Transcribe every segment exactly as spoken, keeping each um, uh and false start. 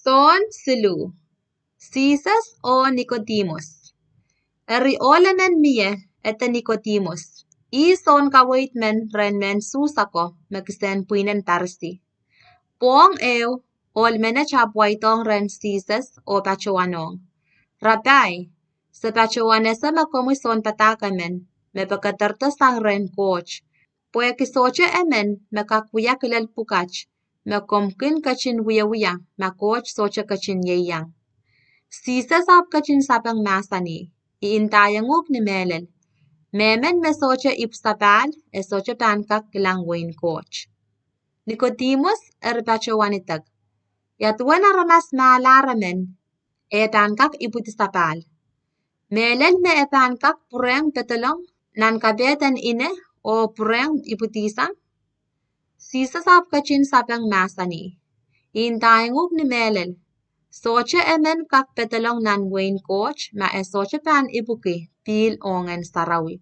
Sohn siluh. Sises oh Nikodemus. Eri ohl emen mie, ede Nikodemus, ih sounkaweid men rehn mehn Suhs ako me kisehn pwihnen Parisi. Pwohng ehu, ohl menet ahpw waidohng rehn Sises oh patohwanohng, Rapai, se patohwan ese me komwi sounpadahk emen me pekederdo sang rehn Koht, pwehki sohte emen me kak wia kilel pwukat me komw kin ketin wiewia ma Koht sohte ketin ieiang. Sises ahpw ketin sapeng mahsanih, I ndaiong uhk ni mehlel, mehmen me sohte ipwsapahl e sohte pahn kak kilang wehin Koht. Nikodemus eri patohwan idek, Ia duwen aramas mahlahr emen e pahn kak ipwidi sapahl? Mehlel me e pahn kak pwurehng pedolong nan kapehd en ine oh pwurehng ipwidisang? Sises ahpw ketin sapeng mahsanih, I ndaiong uhk ni mehlel, sohte emen kak pedolong nan wehin Koht ma e sohte pahn ipwiki pihl oh Ngehn Sarawi.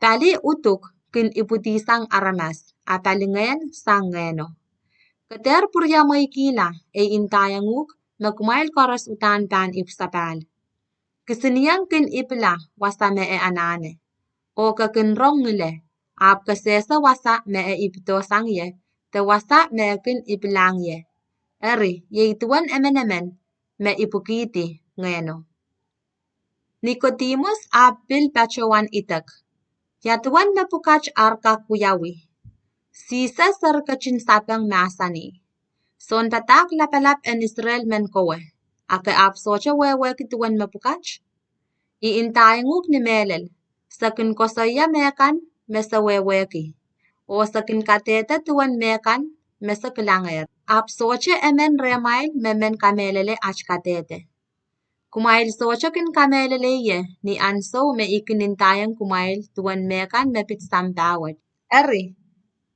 Pali uduk kin ipwidisang aramas, a pali ngehn sang ngehno. Ke dehr pwuriamweikihla, ei ndaiong uhk, me kumwail koaros uhdahn pahn ipwsapahl. Kisinieng kin ipwila wasa me e anahne, oh ke kin rong ngile, ahpw ke sehse wasa me e ipwido sang ie, de wasa me e kin ipwilahng ie. Eri, iei duwen emenemen me ipwikihdi ngehno. Nikodemus ahpw pil patohwan idek, Ia duwen mepwukat ar kak wiawi? Sises eri ketin sapeng mahsanih, Sounpadahk lapalap en Israel men kowe, a ke ahpw sohte wehwehki duwen mepwukat? I ndaiong uhk ni mehlel, se kin koasoia mehkan me se wehwehki, oh se kin kadehde duwen mehkan me se kilangehr. Ahpw sohte emen rehmwail me men kamehlele at kadehde. Kumwail sohte kin kamehlele ie ni ansou me I kin ndaiong kumwail duwen mehkan me pid sampah wet. Eri,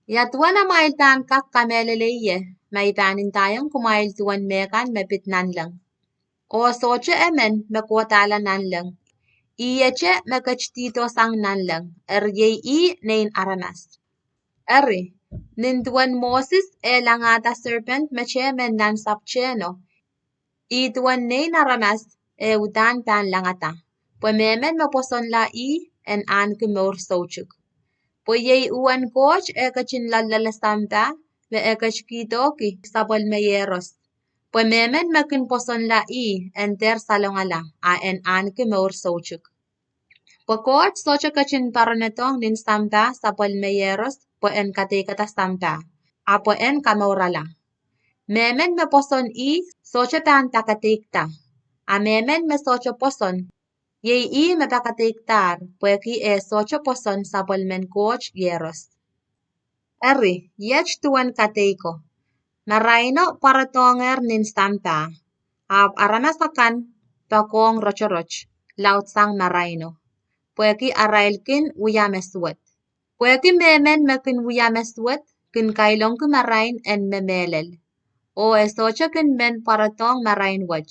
ia duwen amwail pahn kak kamehlele ie ma I pahn ndaiong kumwail duwen mehkan me pid nanleng? Oh sohte emen me kohdahla nanleng, ihte me ketidihdo sang nanleng, eri iei ih Nein Aramas. Eri, nin duwen Moses e langada serpent mete men nan sapwtehno, ih duwen Nein Aramas e uhdahn pahn langada, pwe mehmen me pwosonla ih en ahneki mour soutuk. Pwe iei uwen Koht e ketin loalloale sampah me e ketikihdohki sapwellime Iehros, pwe mehmen me kin pwosonla ih en dehr salongala a en ahneki mour soutuk. Pwe Koht sohte ketin poaronedohng nin sampah sapwellime Iehros pwe en kadeikada sampah, a pwe en kamourala. Mehmen me pwoson ih sohte pahn pakadeikada, a mehmen me sohte pwoson, iei ih me pakadeikadahr, pwehki e sohte pwoson sapwellimen Koht Iehros. Eri, iet duwen kadeiko. Maraino pwarodohngehr nin sampah, ahpw aramas akan poakohng rotorot laudsang maraino, pwehki arail kin wia me suwed. Pwehki mehmen me kin wia me suwed kin kailongki marain en me mehlel, oh e sohte kin men pwarodohng marain wet,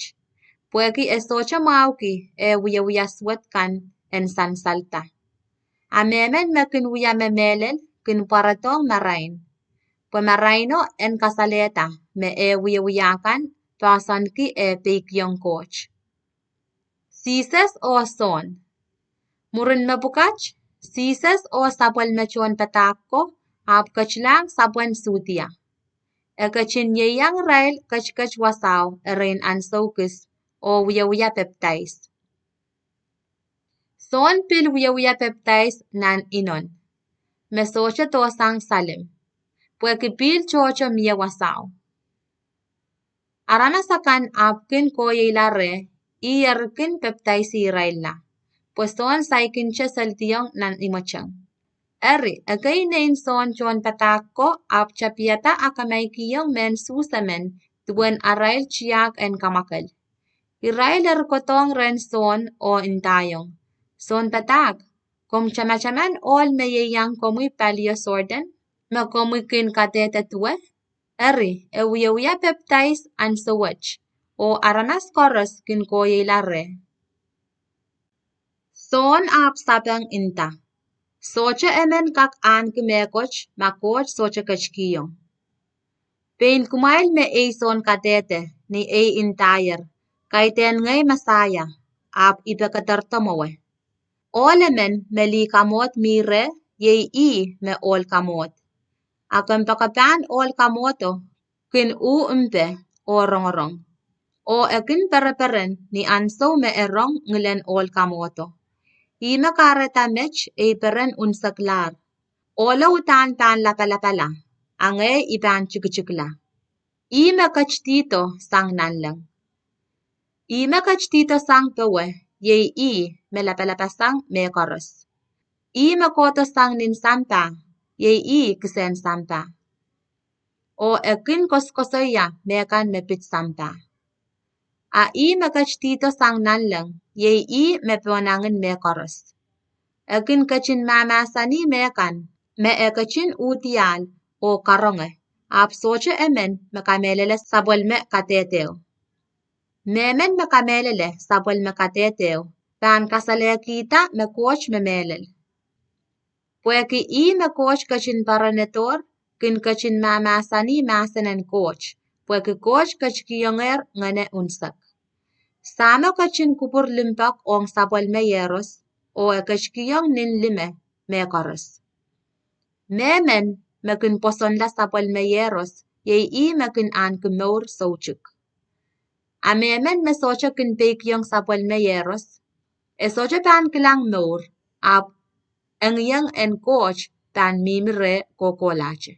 pwehki e sohte mwahuki eh wiewia suwed kan en sansalda. A mehmen me kin wia me mehlel kin pwarodohng marain, pwe maraino en kasalehda me eh wiewia kan poahsoanki eh peikiong Koht. Sises oh Sohn. Mwurin mepwukat, Sises oh sapwellime tohnpadahk ko ahpw ketilahng sapwen Sudia. E ketin ieiang irail ketiket wasao erein ansou kis oh wiewia pepdais. Sohn pil wiewia pepdais nan Inon, me sohte dohsang Salim, pwehki pihl tohto mie wasao. Aramas akan ahpw kin kohiehla reh, ih eri kin pepdaisi irailla, pwe Sohn saikinte seldiong nan imweteng. Eri, ekei nein Sohn tohnpadahk ko ahpw tapihada akamaikihong mehn Suhs emen duwen arail tiahk en kamwakel. Irail eri kohdohng rehn Sohn oh ndaiong, Sounpadahk, komw tamataman ohl me ieiang komwi palio Sordan, me komwi kin kadehde duwe? Eri, e wiewia pepdais ansou wet, oh aramas koaros kin kohiehla reh. Sohn ahpw sapeng nda, Sohte emen kak ahneki mehkot ma Koht sohte ketikihong. Pein kumwail me ei Sohn kadehde, ni ei ndaier, Kaidehn ngehi Mesaia, ahpw I pekederdo mwowe. Ohl emen me lih kamwohd mi reh, iei ih me ohl kamwohd. A kompoakepahn ohl kamwohdo kin uh mpe oh rongorong, oh e kin pereperen ni ansou me e rong ngilen ohl kamwohdo. Ih me kahrehda met ei peren unseklahr. Ohlo uhdahn pahn lapalapala, a ngehi I pahn tikitikla. Ih me ketidihdo sang nanleng. Ih me ketidihdo sang powe, iei ih me lapalapasang mehkoaros. Ih me kohdo sang nin sampah, iei ih kisehn sampah, oh e kin koasokoasoia mehkan me pid sampah. A ih me ketidihdo sang nanleng, iei ih me pohnangin mehkoaros. E kin ketin mahmahsanih mehkan me e ketin uhdiahl oh karonge, ahpw sohte emen me kamehlele sapwellime kadehdeho. Mehmen me kamehlele sapwellime kadehdeho pahn kasalehkihda me Koht me mehlel. Pwehki ih me Koht ketin poaronehdohr kin ketin mahmahsanih mahsen en Koht, pwehki Koht ketikihongehr ngehne unsek. Sahmo ketin kupwur limpoak ong sapwellime Iehros, oh e ketikihong nin lime mehkoaros. Mehmen me kin pwosonla sapwellime Iehros, iei ih me kin ahneki mour soutuk. A mehmen me sohte kin peikiong sapwellime Iehros, e sohte pahn kilang mour, ahpw engieng en Koht pahn mihmi reh kohkohlahte.